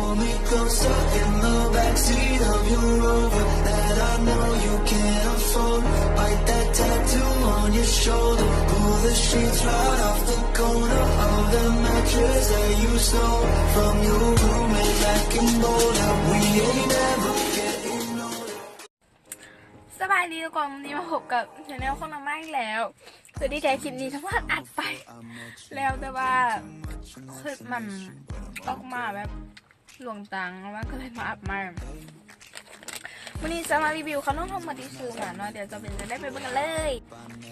Pull me closer in the backseat of your Rover that I know you can't afford. Bite that tattoo on your shoulder. Pull the sheets right off the corner of the mattress that you stole from your roommate back in Boulder. We ain't ever getting older. ສະບາຍດີທຸກຄົນ, ມື້ນີ້ມາພົບກັບແຊນແນວຂອງນ້ຳມາອີກແລ້ວ. ຄືທີ່ແທ້ຄລິບນີ້ນ້ຳມາອັດໄປແລ້ວ ແຕ່ວ່າຄລິບມັນອອກມາແບບຫຼວງຕາງ ນ້ຳມາກໍເລີຍມາອັດໃໝ່. ມື້ນີ້ຈະມາຣີວິວຂະໜົມທັງໝົດທີ່ຊື້ມາເນາະ, ດຽວຈະເປັນຈັ່ງໃດໄປເບິ່ງກັນເລີຍ.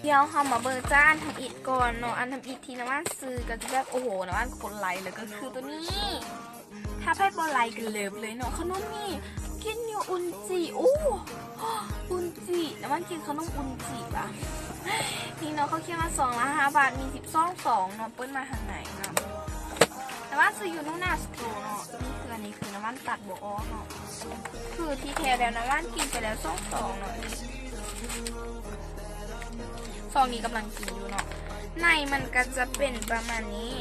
ດຽວເຮົາມາເບິ່ງຈາກອັນທຳອິດກ່ອນເນາະ. ອັນທຳອິດທີ່ນ້ຳມາຊື້ກໍຈະແບບ ໂອ້ໂຫ ນ້ຳມາກົດໄລ ແລ້ວກໍຄືໂຕນີ້. ຖ້າໃຜບໍ່ໄລກໍເລີບເລີຍເນາະ. ຂະໜົມນີ້ກິນຢູ່ອຸນຈິ. ໂອ້ ອຸນຈິ. ນ້ຳມັນກິນຂະໜົມອຸນຈິຫວາ. ນີ້ເນາະ, ເຂົາຂຽນວ່າຊອງລະຫ້າບາດ, ມີສິບສອງຊອງເນາະ. ເປີດມາທາງໃນເນາະ. ແຕ່ວ່າຊື້ຢູ່ໜູນາສະໂຕເນາະ. ນີ້ຄື ອັນນີ້ຄືນ້ຳມັນຕັດບໍ່ອອກເນາະ. ຄືທີ່ແທ້ແລ້ວນ້ຳມັນກິນໄປແລ້ວສອງຊອງເນາະ. ນີ້ ຊອງນີ້ກຳລັງກິນຢູ່ເນາະ. ໃນມັນກໍຈະເປັນປະມານນີ້.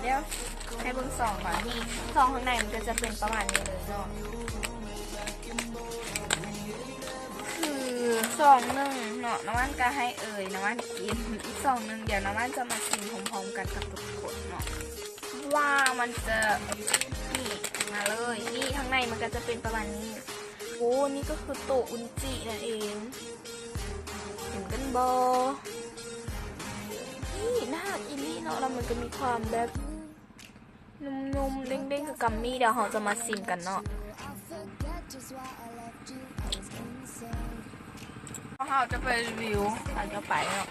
ດຽວໆໆ ໃຫ້ເບິ່ງຊອງກ່ອນ. ນີ້ ຊອງຂ້າງໃນມັນກໍຈະເປັນປະມານນີ້ເລີຍເນາະ. ຄືຊອງໜຶ່ງເນາະ, ນ້ຳມັນກໍໃຫ້ເອີຍນ້ຳມັນກິນ. ອີກຊອງໜຶ່ງ ດຽວນ້ຳມັນຈະມາຊີມພ້ອມໆກັນກັບທຸກຄົນເນາະ ວ່າມັນຈະ ນີ້ ມາເລີຍ. ນີ້ ທາງໃນມັນກໍຈະເປັນປະມານນີ້. ໂອ້ ນີ້ກໍຄືໂຕອຸນຈິນັ້ນເອງ. ເຫັນກັນບໍ່? ນີ້ໜ້າຮັກອີ່ຫຼີເນາະ, ແລ້ວມັນກໍມີຄວາມແບບນຸ່ມໆ ເດ້ງໆ ຄືກັມມີ. ດຽວເຮົາຈະມາຊີມກັນເນາະ. ເຮົາຈະໄປຣີວິວອັນຕໍ່ໄປເນາະ.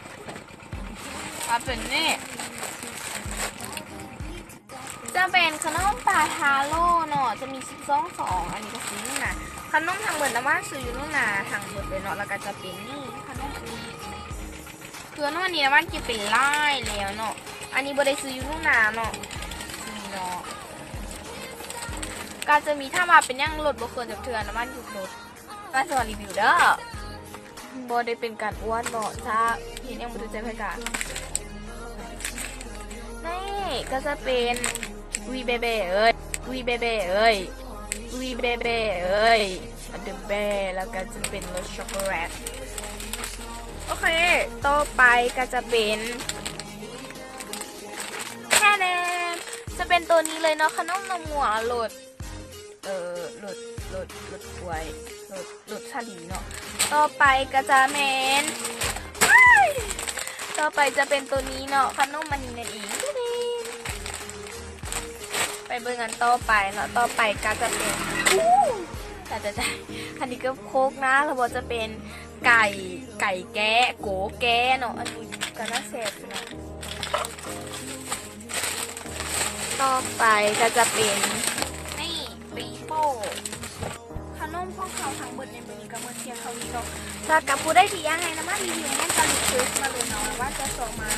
ເອົາເປັນນີ້. ຈະເປັນຂະໜົມປາທາໂລ່ເນາະ, ຈະມີສິບສອງຊອງ. ອັນນີ້ກໍຄືໜູນາ. ຂະໜົມທັງໝົດນ້ຳວ່ານຊື້ຢູ່ໜູນາທັງໝົດເລີຍເນາະ. ແລ້ວກໍຈະເປັນນີ້ ຂະໜົມອັນນີ້. ຄືອັນນີ້ນ້ຳວ່ານກິນໄປຫຼາຍແລ້ວເນາະ. ອັນນີ້ບໍ່ໄດ້ຊື້ຢູ່ໜູນາເນາະ. ນີ້ເນາະ. ກໍຈະມີ ຖາມວ່າເປັນຫຍັງລົດບໍ່ເຄີຍຈັກເທື່ອ, ນ້ຳວ່ານຢຸດລົດ. ວ່າຈະມາຣີວິວເດີ. ບໍ່ໄດ້ເປັນການອວດເນາະ, ຖ້າເຫັນຫຍັງບໍ່ຖືກໃຈໃຜກະ ນີ້ກໍຈະເປັນ We Baby ເອີຍ We Baby ເອີຍ We Baby ເອີຍ The Bear. ແລ້ວກໍຈະເປັນລົດຊັອກໂກແລັດ. ໂອເຄ, ຕໍ່ໄປກໍຈະເປັນ ແທ້ແນ່ ຈະເປັນໂຕນີ້ເລີຍເນາະ, ຂະໜົມນົມງົວລົດ ເອີ ລົດ ລົດ ລົດກວຍ ລົດ ລົດສາລີເນາະ. ຕໍ່ໄປກໍຈະແມ່ນ ວ້າຍ ຕໍ່ໄປຈະເປັນໂຕນີ້ເນາະ, ຂະໜົມອັນນີ້ນັ້ນເອງ. ໄປເບິ່ງອັນຕໍ່ໄປເນາະ, ຕໍ່ໄປກໍຈະເປັນ ຕາຍ ຕາຍ ຕາຍ ອັນນີ້ກໍໂຄກນາ ແລ້ວບໍ່ຈະເປັນ ໄກ່ ໄກ່ແກ້ ໂກແກ້ເນາະ. ອັນນີ້ກໍໜ້າແຊບຢູ່ນະ. ຕໍ່ໄປກໍຈະເປັນ ນີ້ ປີໂປ້. ຂະໜົມຂອງເຮົາທັງເບິດໃນມື້ນີ້ກໍໝົດພຽງເທົ່ານີ້ເນາະ. ຖ້າກັບຜູ້ໃດທີ່ຢາກໃຫ້ນ້ຳວ່ານຣີວິວຫຍັງກໍຣີເຄວສມາເລີຍເນາະ, ນ້ຳວ່ານຈະຊອກມາ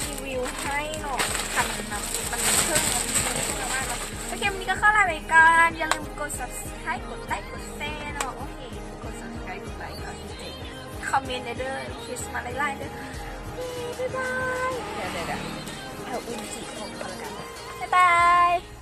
ຣີວິວໃຫ້ເນາະ. ຄັນນ້ຳມັນເຄິ່ງ ນ້ຳມັນເຄິ່ງ ນ້ຳວ່ານເນາະ. ໂອເຄ, ມື້ນີ້ກໍຂໍລາໄປກ່ອນ. ຢ່າລືມກົດ Subscribe ກົດໄລ ກົດແຊເນາະ. ໂອເຄ, ກົດ Subscribe ກົດໄລ ກົດຕິດຕາມ ຄອມເມັນແດ່ເດີ, ຣີເຄວສມາຫຼາຍໆເດີ. ບາຍບາຍ. ດຽວໆໆ ເອົາອຸນຈິອອກກ່ອນລະກັນ. ບາຍບາຍ.